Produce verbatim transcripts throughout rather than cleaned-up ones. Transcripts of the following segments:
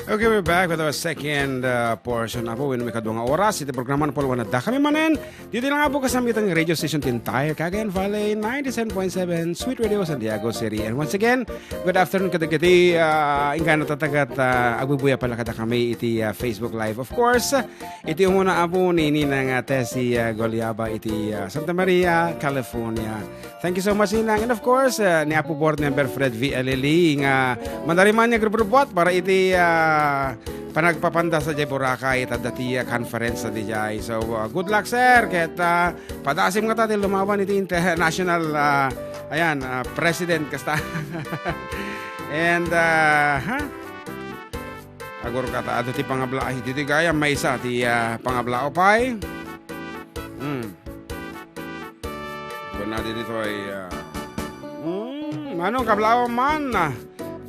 Okay, we're back with our second, uh, portion, Apo, wenno ikaduang oras iti programa Pulwan. Adda kami manen ditoy lang, Apo, kasamitan nga radio station ti entire Cagayan Valley, ninety-seven point seven Sweet Radio, Santiago City. And once again, good afternoon kadagiti, uh, inggana tattagta, uh, agbubuya pala kadakami iti, uh, Facebook Live. Of course, iti umuna, Apo, ni Ninang, uh, Tessie, uh, Goliaba iti, uh, Santa Maria, California. Thank you so much, Ninang. And of course, uh, ni Apo Board Member Fred V. Alili nga manariman nga grup-grupuat para iti, uh, panagpapanda sa jay Boracay, ita dati, uh, conference sa dijay. So, uh, good luck, sir. Ket, uh, padasim nga ta ti lumaban iti international, uh, ayan, uh, president kasta. And, uh, ha? Agur kata, adu ti pangabla-, ay, ditoy gayam, maysa ti, ah, pangablaw pay. Hmm. Kuna ditoy, ah, hmm, manong kablaw man, ah,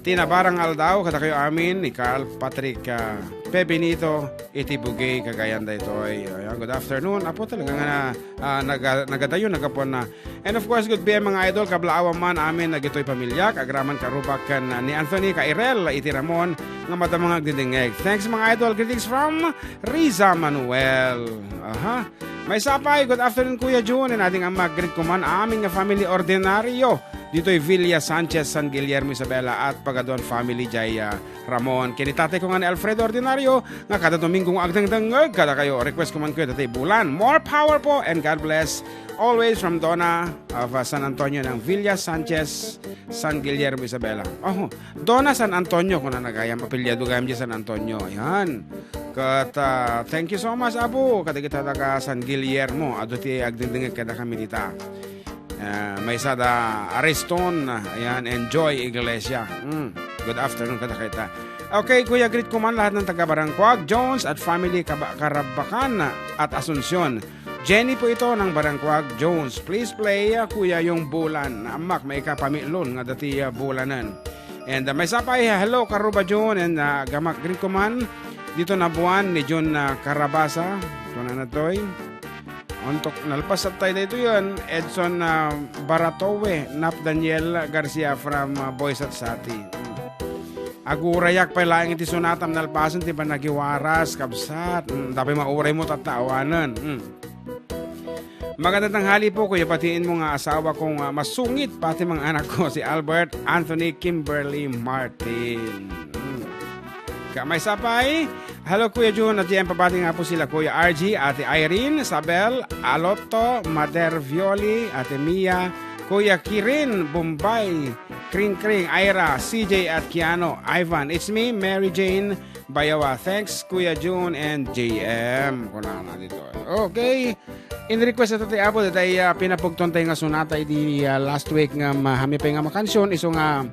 ti nabarang aldaw, kadakayo amin, ni Carl Patrick, ah, Pe Benito, iti Bugey, Cagayan daytoy. Ayan, good afternoon. Apo, talaga nga na, ah, naga-, nagadayo, nagapuan na. And of course, good P M, mga idol, kablaawan man amin dagitoy pamiliak, agraman karubak ken, ah, ni Anthony Kairel iti Ramon nga madama nga agdingdingngeg. Thanks, mga idol. Greetings from Riza Manuel. Aha. Maysa pay, good afternoon, Kuya Jun, and ading ammak, greet ko man amin nga family ordinario ditoy Villa Sanchez, San Guillermo, Isabela, at Pagaduan family, jay, ah, Ramon. Ken ni tatay ko nga ni Alfredo Ordinario, nga kada Domingo nga agdengdengngeg kadakayo. Request ko man, Kuya, dati Bulan. More power po and God bless. Always from Donna of, uh, San Antonio ng Villa Sanchez, San Guillermo, Isabela. Oh, Donna San Antonio, kuna na gayam, apelyido gayam di San Antonio. Ayan. Ket, uh, thank you so much, Apo. Kadagita taga San Guillermo, adu ti agdingdingngeg kadakami dita. Ah, maysa da Ariston, ayan, and Joy Iglesia. Mm, good afternoon kadakita. Okay, Kuya, greet ko man lahat ng taga Barangquag Jones at family, Kaba-, Karabakan at Asuncion. Jenny po ito ng Barangquag Jones. Please play, ah, Kuya, yung Bulan. Ammak, maikapamilon nga dati, ah, Bulanen. And, ah, maysa pay, hello, Karuba Jun, and, ah, gamak, greet ko man dito na buwan ni Jun, ah, Carabasa. Ito na natoy. Ontok, nalpas tayo dito yun. Edson, ah, Baratowe, Nap Daniel Garcia from, ah, Boys at Sati. Agurayak pay laeng iti sunatam nalpasen ti panagiwaras, kabsat. Mm, tapay mauray mo tattaawanen. Mm. Magandang tanghali po, Kuya, batiin mo nga asawa kong, ah, masungit, pati mga anak ko, si Albert, Anthony, Kimberly, Martin. Mm. Ka-, maysa pay, hello, Kuya Jun, at yan, pabati nga po sila, Kuya R G, Ate Irene, Sabel, Alotto, Mother Violi, Ate Mia, Kuya Kirin, Bombay, Kring Kring, Ira, C J at Kiano, Ivan. It's me, Mary Jane Bayawa. Thanks, Kuya Jun and J M. Kunana dito. Okay. In request ito ti Apo, daytay, ah, pinapugton tayo nga sonata idi, ah, last week nga mahami pay nga makansion, isu nga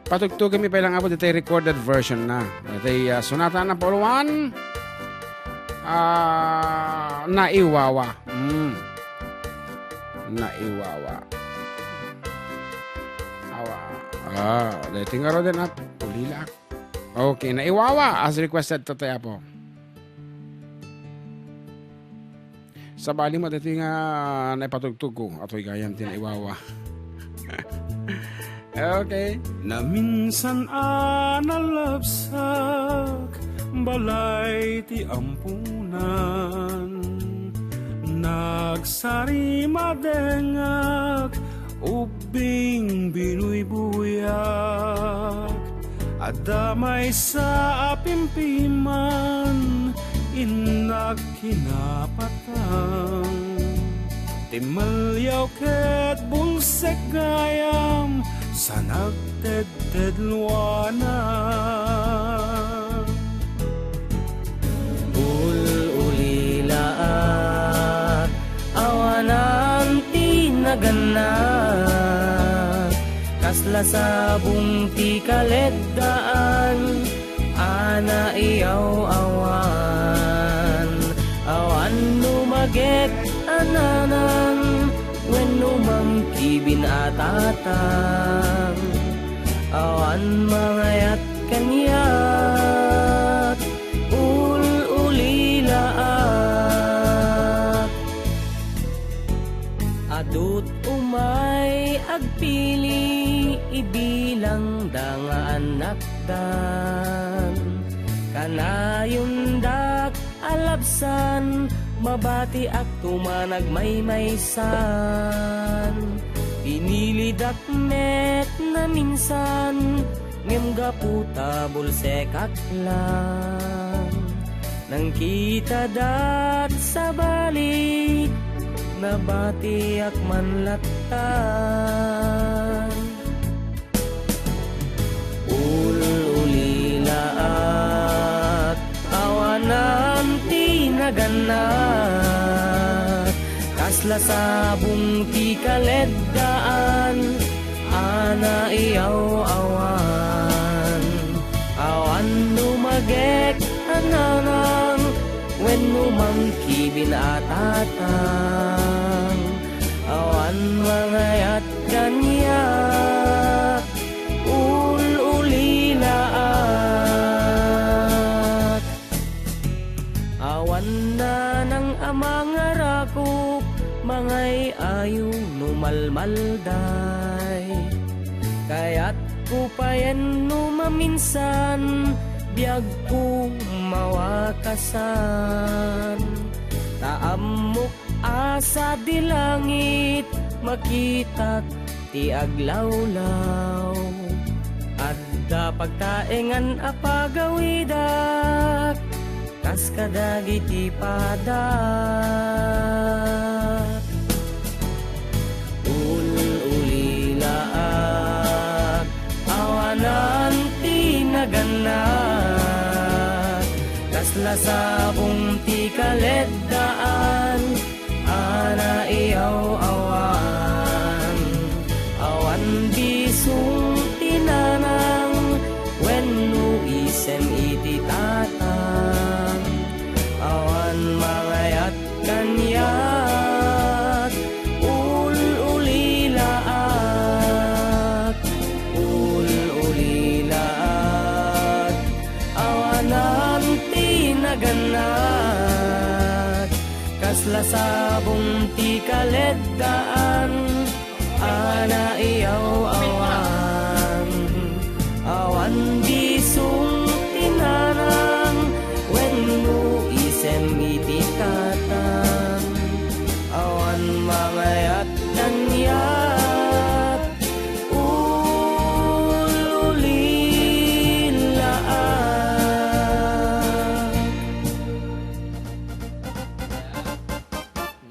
patugtugem mi pay lang, Apo, daytay recorded version na. Daytay, ah, sonata na puluan, ah, Naiwawa. Mm. Naiwawa. Awa. Ah, daytay nga ro din at ulilak. Okay, Naiwawa as requested to tayo, Apo. Sabali mo, daytoy nga naipatugtog ko, atoy gayam ti Naiwawa. Okay. Naminsan a nalabsak, balay ti ampunan. Nagsarimadengak, ubbing binuybuyak. Adda maysa a pimpiman, innak kinapatang. Timmaliaw ket bungsek gayam, sa nagtedtedluanan. Ul-ulilaak, awanan ti naganna. Kasla sabong ti kaleddaan, a naiyaw-awan. Awan no maget a nanang, wenno mangkibin a tatang. Awan mangayat kaniak, ul-ulilaak. Adut umay agpili, ibilangda nga annakdan. Anayondak a labsan, mabatiak tumanag maymaysan. Pinilidak met naminsan, ngem gapu ta bulsekak lang. Nangkitadak sabali, nabatiak man latta. Ul-ulilaak, awanan ti nagannak. Kasla sabong ti kaleddaan, a naiyaw-awan. Awan no magek a nanang, wenno mangkibin a tatang. Awan mangayat kaniak, ul-ulilaak. Awan nanang a mangarakok, mangay-ayo no malmalday. Kayatko payen no maminsan, biagko mawakasan. Ta ammok a sadi langit, makitak ti aglawlaw. Adda pagtaengan a pagawidak, kas kadagiti padak. Ul-ulilaak, awanan ti nagannak. Kasla sabong ti kaleddaan, a naiyaw-awan. Awan bisong ti nanang wenno isem iti tatang. Awan mangayat kaniak, ul-ulilaak, ul-ulilaak. Awanan ti nagannak, kasla sabong ti kaleddaan, a naiyaw-awan. Awan bisong ti nanang, wenno isem iti tatang. Awan mangayat kaniak, ul-ulilaak.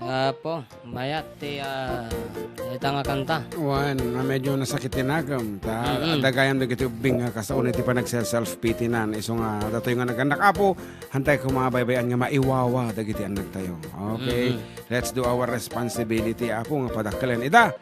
Apo, mayat ti, ah, ita nga kanta. Wen, nga medyo nasakit ti nakem. Ta, Mm-mm. adda gayam dagiti ubbing nga kas-, unay ti panagse-self-pity nan. Isu nga, datoy nga nagannak, Apo, hantay ko mga baybay-an nga maiwawa dagiti annaktayo. Okay? Mm-mm. Let's do our responsibility, Apo, nga padakkelen ida.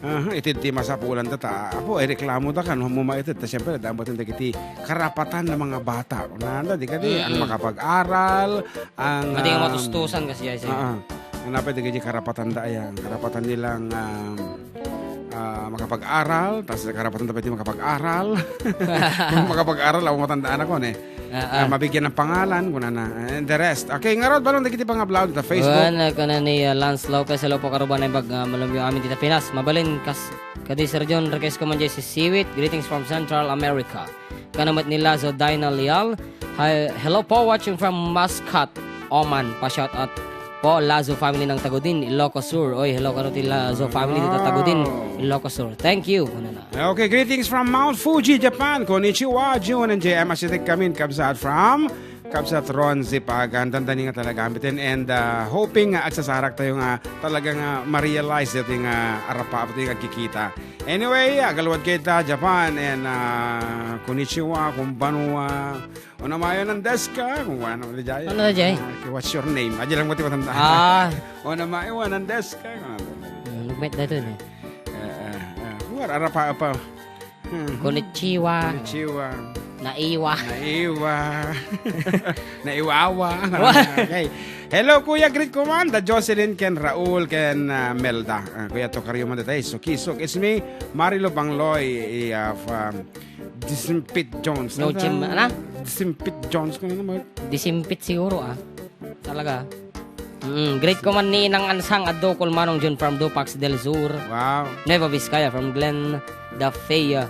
Aha, iti ti masapulanta ta, Apo, ay reklamo da kan, humuma iti. Ta, siyempre, daan batin dagiti karapatan ng mga bata. Kunanda, di kadi, ang Mm-mm. makapag-aral, ang, Madi nga um, matustusan kasi, ay, sige. Ah, ah. Hanapay dagiti karapatan da, ayan. Karapatan nilang, um, ah, makapag-aral, tas karapatan da pwede makapag-aral. Kung makapag-aral, ako matandaan ako, ne. Ah, Ah, ah. mabigyan ng pangalan, kunana. And the rest. Okay, ngarud, balong dagiti pangablaw ta Facebook. Wen, ah, kuna ni, ah, Lance Lopez, "Hello po, Karuban, ay bag, ah, malumyo amin dita Pinas. Mabalin, kas-, kadi Sir John, request ko man jay si Siwit. Greetings from Central America." Kuna met ni Lazo Dina Leal, "Hi, hello po, watching from Muscat, Oman. Pa-shout out po, Lazo family ng Tagudin, Ilocos Sur." Oy, hello kano ti Lazo family dita Tagudin, Wow. Ilocos Sur. Thank you. Kunana. Okay, greetings from Mount Fuji, Japan. Konnichiwa, Jun and J M. Asitek kamin, kabsat from Kabsat Ron Zipagan. Dandani nga talaga, amin. And, uh, hoping nga agsasarak tayo nga talaga nga ma-realize dito nga arapa, ito nga agkikita. Anyway, agaluad kita, Japan, and, uh, konnichiwa, konbanwa, onamayo nan desu ka, kung ano, di jay. Ano na jay? Ah, what's your name? Aja lang mo ti matanda. Ah. Onamayo nan desu ka, kung ano. Hmm, nagmet na ito, eh. Eh, eh, eh. War, arapa, apa. Hmm. Konnichiwa. Konnichiwa. Naiwa. Naiwa. Naiwawa. Wa- Okay. Hello, Kuya. Greet ko man da Jocelyn, ken Raul, ken, ah, Melda. Ah, Kuya, to kayo man da tayo. Suki, suk. It's me, Marilo Bangloy, i, ah, from Disimpit Jones. No, Ano Jim, ta-, ano? Disimpit Jones, kung ano mo? Disimpit siguro, ah. Talaga. Mm, greet ko man ni Inang Ansang, adda kol Manong Jun from Dupax del Sur. Wow. Nueva Vizcaya from Glenn Dafea.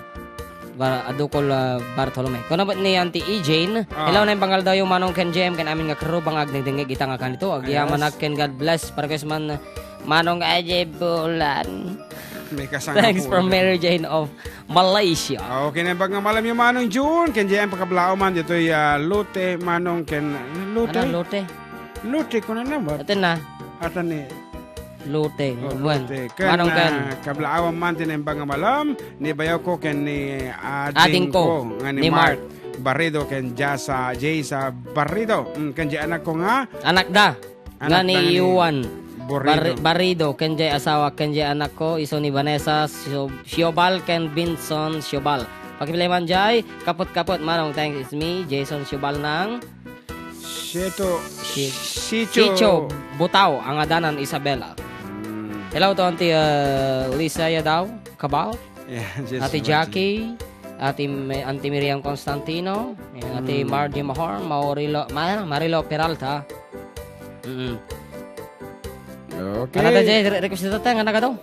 Bar-, Adukol, ah, Bartolome. Kuna met ni Auntie E Jane, Ah. "Hello, naimbag nga aldawyo, Manong ken J M, ken amin nga crew, nga agdengdengngeg ita nga kanito. Agyamanak Yes. ken God bless. Para kayes man, Manong Ajay Bulan." May kasangkapulan. Thanks from Mary Jane of Malaysia. Okay, naimbag nga malamyo, Manong June, ken J M, pakablaaw man ditoy, ah, Lote, Manong ken, Lote? Ano, Lote? Lote, kuna na ba? Atin na. Atan ni Lote. Oh, Wen. Lote. Ken, Manong Ken. Ah, kablaawan man ti naimbag nga malam, ni bayaw ko ken ni ading Ading ko, ko, nga ni ni Mark Mark. Barrido, ken Jasa, Jaysa Barrido. Mm, ken di anak ko nga Anak da. Anak nga ni da ni Juan Barrido. Bar-, Barrido, ken jay asawa, ken jay anak ko, isu ni Vanessa Sio-, Siobal, ken Benson Siobal. Pakipilay man jay, kaput-kaput, Manong, thanks, it's me, Jason Siobal nang Sito, Si-, Sicho. Sicho Butao, ang adanan Isabela. Mm. Hello to Auntie, uh, Lisa Yadaw, Cabal. Yeah, just Ate watching. Jackie, Ate Me-, Auntie Miriam Constantino, yan, Ate Mm. Margie Mahor, Maurilo, Ma-, Marilo Peralta. Mm-mm. Okay. Ano ta, Jay? Re-, request dita, te, nga nagado?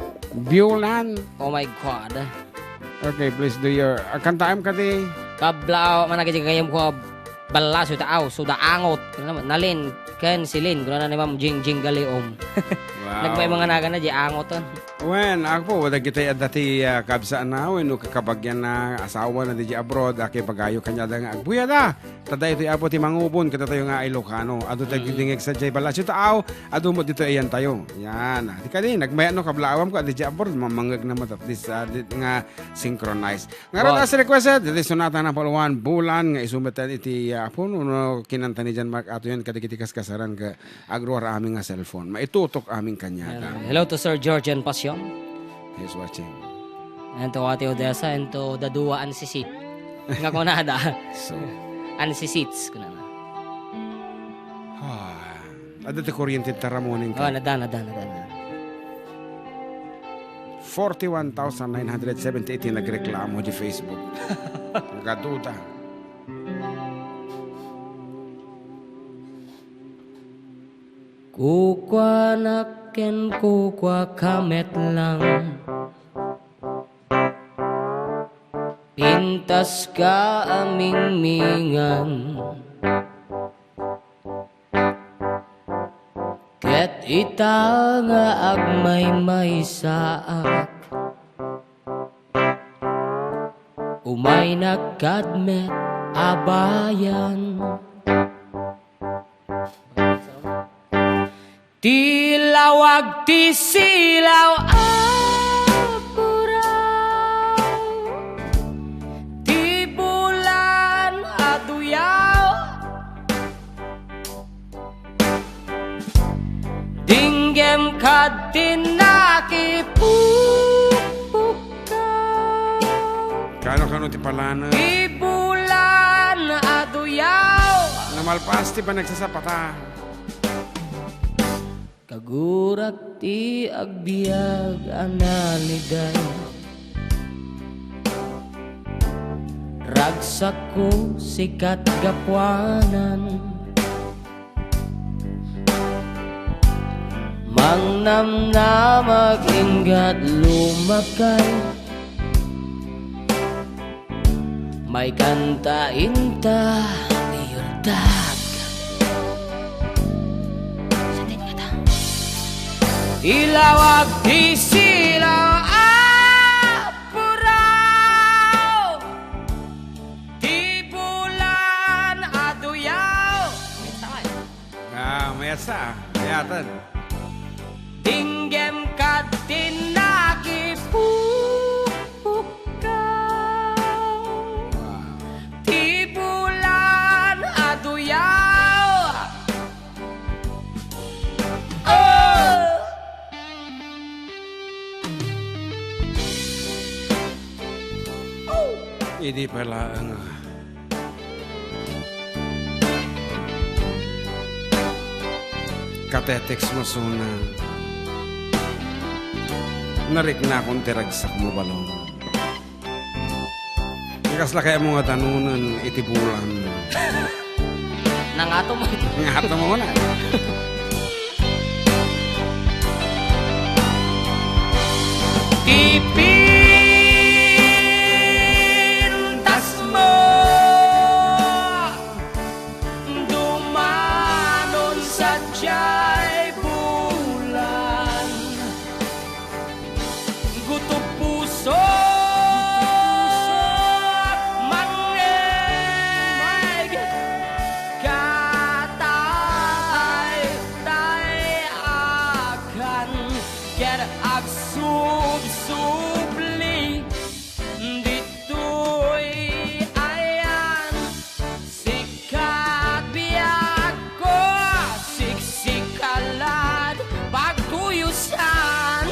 Biolan. Oh my God. Okay, please do your, ah, kantaem kadi. Kablaaw, managay gayam ko, balaso ta, aw, suda angot. Nalin, ken silin, guna na ni Ma'am Jing Jing Galiom. Wow. Nagmay mga nagan na, di angot, on. Wen, ako po, dagiti adda ti, ah, kabsatna, wenno kakabagianna, asawana, di abroad, a, kipagayo kaniada nga agbuyada. Ta daytoy, Apo, ti mangubon kadatayo nga Ilocano. Adu tayo Mm. dingdingngeg sadiay balaso ta, aw, adu met ditoy ayantayo. Yan. Di kadi, nagmayat no, kablaawam ko, adi di abroad, mamangeg na met, at least, ah, di, nga synchronize. Ngarud, Wow. as requested, ditoy Sonata Number One, Bulan, nga isu met iti, ah, Apo, no, no, kinanta ni John Mark Atuyan, kadagiti kaskasaran, ka, agruar amin nga cellphone. Maitutok amin kaniada. Hello to Sir George and Passion. He's watching. And to Ate Odessa and to the Dua Ansisit. Nga kunada. So. Ansisits, kunana. Ah, adda ti kuryente ta ramoning ka. Oh, nadan, nadan, nadan. Forty-one thousand nine hundred seventy-eight ti nagreklamo di Facebook. Nagaduda. Kukuanak ken kukuaka met lang. Pintas ka a mingmingan. Ket ita nga agmaymaysaak. Umaynak kad met a bayan. Ti lawag ti silaw a puraw. Ti bulan a duyaw. Dinggem kad ti nakipupukkaw. Kano-kano ti palanen. Ti bulan a duyaw. Namalpas ti panagsasapata. Kagurak ti agbiag a naliday. Ragsakko sikat gapuanan. Mangnamnamag inggat lumakay. Maikanta inta iyultak. Sa tingkata. Ilawag ti silaw a puraw. Ti bulan a duyaw. Ah, mayat sa, ah. Mayatan. Dinggem kad ti nakipupukkaw. Wow. Ti bulan a duyaw. Oh! Idi pay laeng, ah. Katetext mo, Suna. Nariknakon ti ragsak mo, Balong. Kasla kayat mo nga danunen iti bulan. Nangato mo. Nangato mo na. Tipin Ket agsubsubli ditoy ayan, sika biagko, siksika la't pagkuyusan.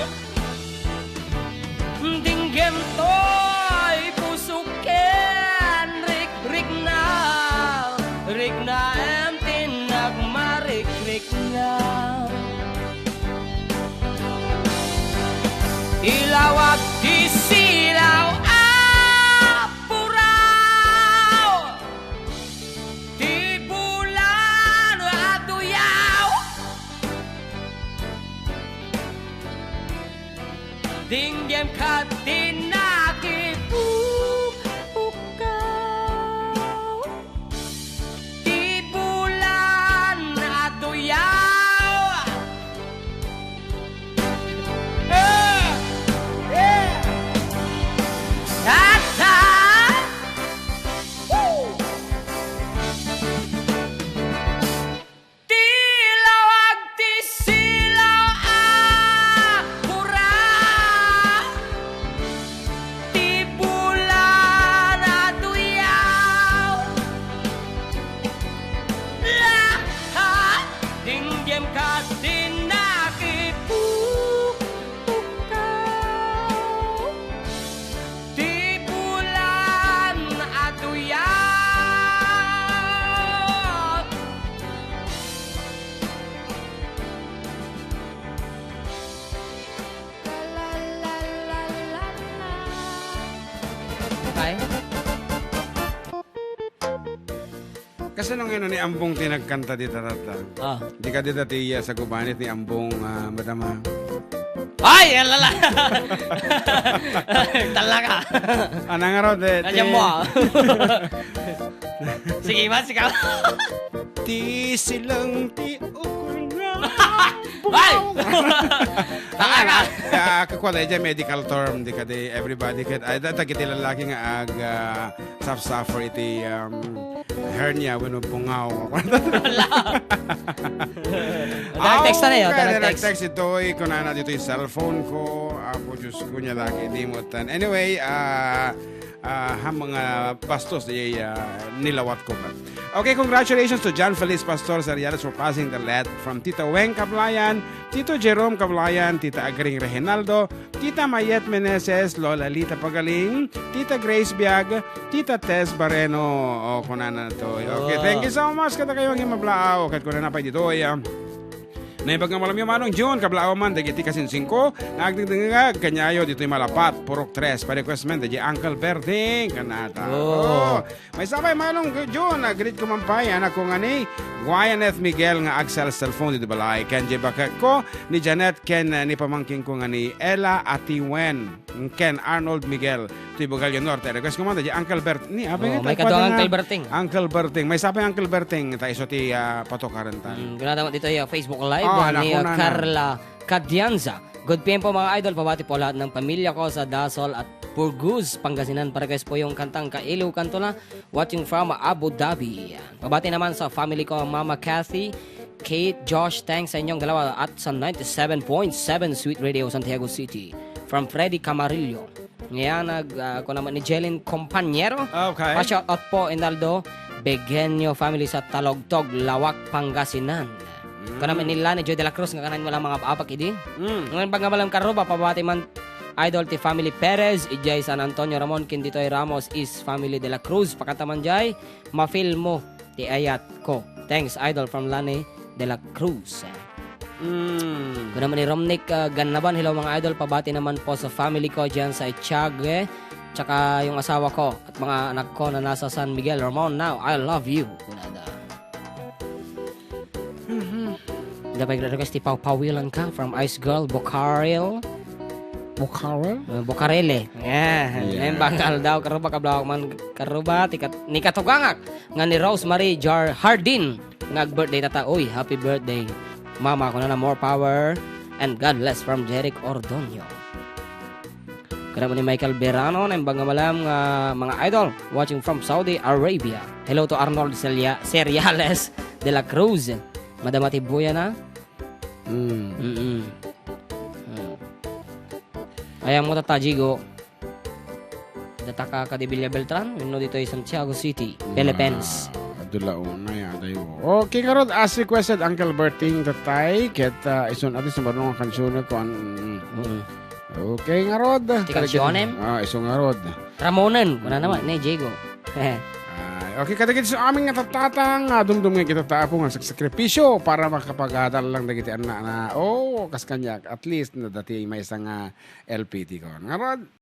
Dinggem toy pusok ken rikrikna, riknaem ti nagmarikrikna. Ilawag ti silaw a puraw, ti bulan a duyaw. Dinggem ket ti nakipukpukaw. Ti bulan a tuyaw. Eh! Eh! Tata! Woo! Ti lawag ti silaw a pura, ti bulan a tuyaw. Lahat dinggem ka ti nakipukpukaw. Ti bulan a tuyaw. Ay. Kasano ngayon ni Ambong ti nagkanta dita, tata? Ah. Di ka dita ti, ah, sagubanit ni Ambong, ah, madama? Ay, alala! Talaga! Anang araw, de, Nandiyan ti- mo, ah. Sige, ba, sige. Ti silang ti ukol nga. Ay! Talaga! Ah, kakuha tayo dyan, medical term, di ka di everybody ket, ay, data kiti lalaki nga ag, ah, suffer iti, um, hernia wenno bungaw. Wala. Direct text na yun, Okay, direct direct text. Text itoy, kunana ditoy cellphone ko. Apo Diyos ko, nia lagi, di mo tan. Anyway, ah, ah, ha mga bastos, di, ah, nilawat ko pa. Okay, congratulations to John Feliz Pastor Seriales for passing the lead from Tito Weng Kablayan, Tito Jerome Kablayan, Tita Agring Reginaldo, Tita Mayet Meneses, Lola Lita Pagaling, Tita Grace Biag, Tita Tess Bareno. O, kunana to. Okay, Oh. Thank you so much. Kada kayo ang imablaaw. Kat kunana pa dito, ah, naimbag nga malam yung Manong June, kablaaw man, dagiti kasinsingko, nga agdingdingag, kanyayo, dito'y Malapat, Purok Tres, pa-request man, dagiti Uncle Berting, kanata. Oh. Oh. May sabay, Manong June, ah, greet ko man pay, anak ko nga ni, Guayan F. Miguel nga agsel cellphone dito balay, ken di bakek ko, ni Janet, ken, ah, ni pamangkin ko nga ni Ella Atiwen. Ken Arnold Miguel, ti Bugalio Norte. Request ko man, di Uncle Bert. Ni, abay, Oh, may kaduang Uncle Berting. Uncle Berting. May sabay Uncle Berting. Ta iso ti, ah, patukaran tan. Mm, kunana dito yung Facebook Live Oh, ni, ah, anak ko na na. Carla Cadianza. Good P M po, mga idol. Pabati po lahat ng pamilya ko sa Dasol at Burgos, Pangasinan. Pa-request po yung kantang Kailu Kanto na, watching from Abu Dhabi. Pabati naman sa family ko, Mama Kathy, Kate, Josh, thanks sa inyong dalawa at sa ninety-seven point seven Sweet Radio Santiago City. From Freddy Camarillo. Ngayon, nag, ah, ako naman ni Jelin Compañero. Okay. Pa-shout out po, Inaldo Begenio family sa Talogtog, Lawak, Pangasinan. Mm. Ako naman ni Lani Joy de la Cruz, nga kanan mo lang mga apak idi. Mm. Ngayon, pag nga malam karuba, pabati man, idol ti family Perez, ijay San Antonio Ramon, kin ditoy Ramos is family de la Cruz, pakataman jay, mafil mo ti ayat ko. Thanks, idol, from Lani de la Cruz. Mm. Kuna man ni Romnick, ah, Gannaban, hello, mga idol, pabati naman po sa family ko dyan sa Etiague, tsaka yung asawa ko at mga anak ko na nasa San Miguel, Ramon, now, I love you. Kunada. Mhm. Dapat request ti Pawpawilan ka from Ice Girl, Bocaril. Bocaril? Uh, Bocarele. Yeah. Yeah. Ngayon, bakal daw, karuba, kablawak man, karuba, ti kat-, ni katugangak, nga ni Rosemary Jar Hardin, nga ag-birthday tata. Uy, happy birthday, Mama, kunana, more power and God bless from Jeric Ordonio. Kada mo ni Michael Berano, naimbag nga malam nga mga idol, watching from Saudi Arabia. Hello to Arnold Celia-, Cereales de la Cruz. Madama ti buya na. Mm. Mm-mm. Mm. Ay, ammo tatta, Jigo. Dataka kadi Villa Beltran, wenno ditoy Santiago City, Philippines. Ah, adu la unay, adayo. Okay, ngarud, as requested, Uncle Berting, tatay, ket, ah, isun, at least, marunong ang kansyone ko, an-, Mm. Okay, ngarud. Ti kansyone? Ah, isu ngarud. Ramonen, kuna naman, ni Jigo. Ay, okay, kadagiti so amin nga tattata nga dumdum nga kita tapo nga sagsakripisyo para makapagadal lang dagiti anna na. Oh, kas kaniak, at least, nadati maysa nga L P T ko. Ngarud,